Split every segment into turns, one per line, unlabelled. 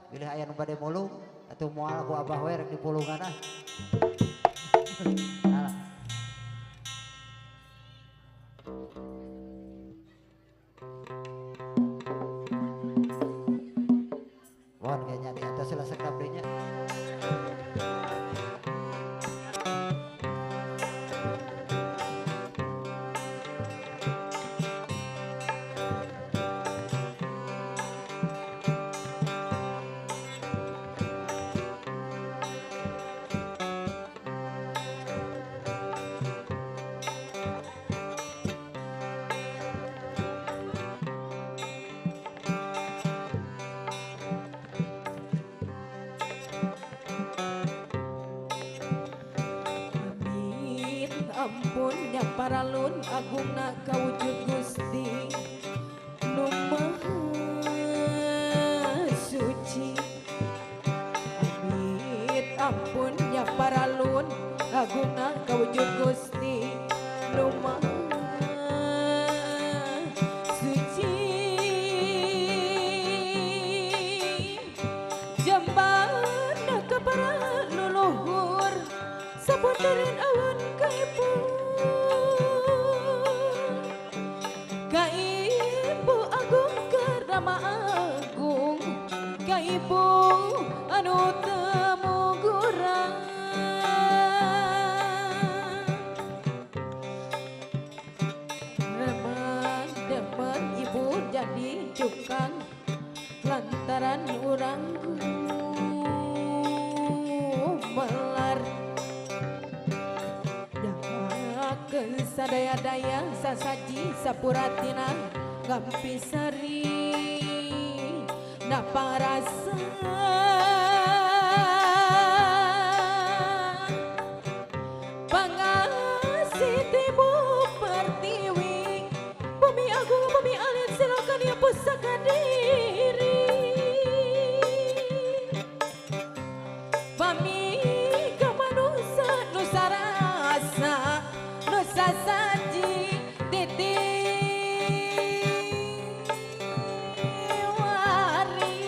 Bilih aya nu bade mulung atuh moal ku abah we rek dipulungan ah. Alah. Mohon kayaknya di atas lah sekedap deui nya.
Ampun nya paralun agungna kawujud Gusti nu Maha Suci. Amit ampun nya paralun agungna kawujud Gusti nu Maha Suci. Jembana ka para luluhur sapunterin awan ka ibu. Ka ibu agung karama agung, ka ibu anu temu gurang. Remen demen ibu jadi cukang lantaran urang gumelar. Sadaya-daya sasaji sapuratina gampisari naparasa. Pangasih tibu pertiwi bumi agung bumi alit silakan ya pusaka diri. Pami kamanusa nusarasa saji titi wari.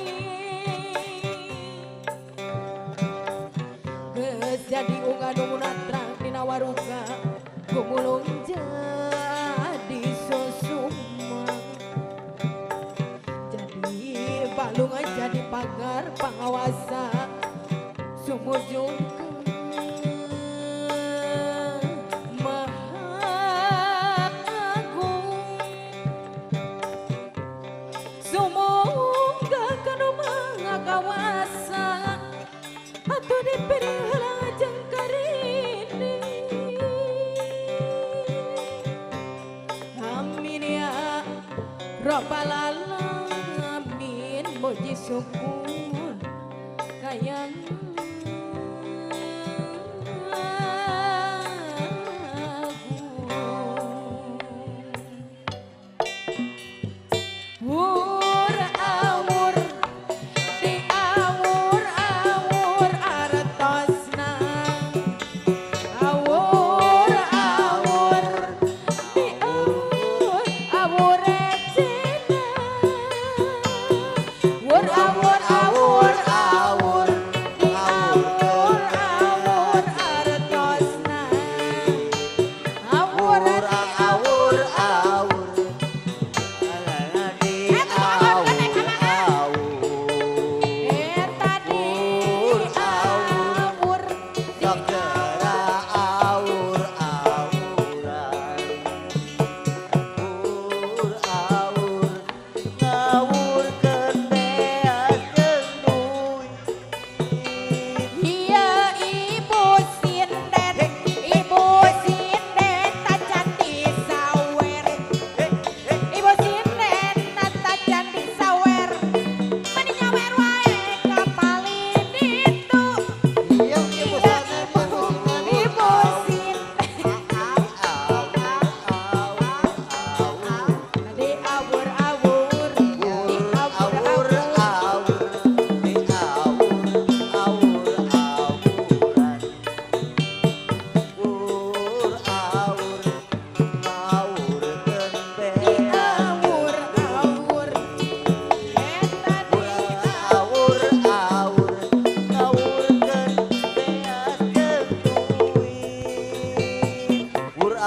Geus jadi unga nu munatrang dina waruka gumulung jadi susuma. Jadi balungan jadi pagar pangawasa sumur jungkang. Amin ya Rabbal alamin, muji syukur kayang awur awur awur.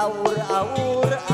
Aur-aur.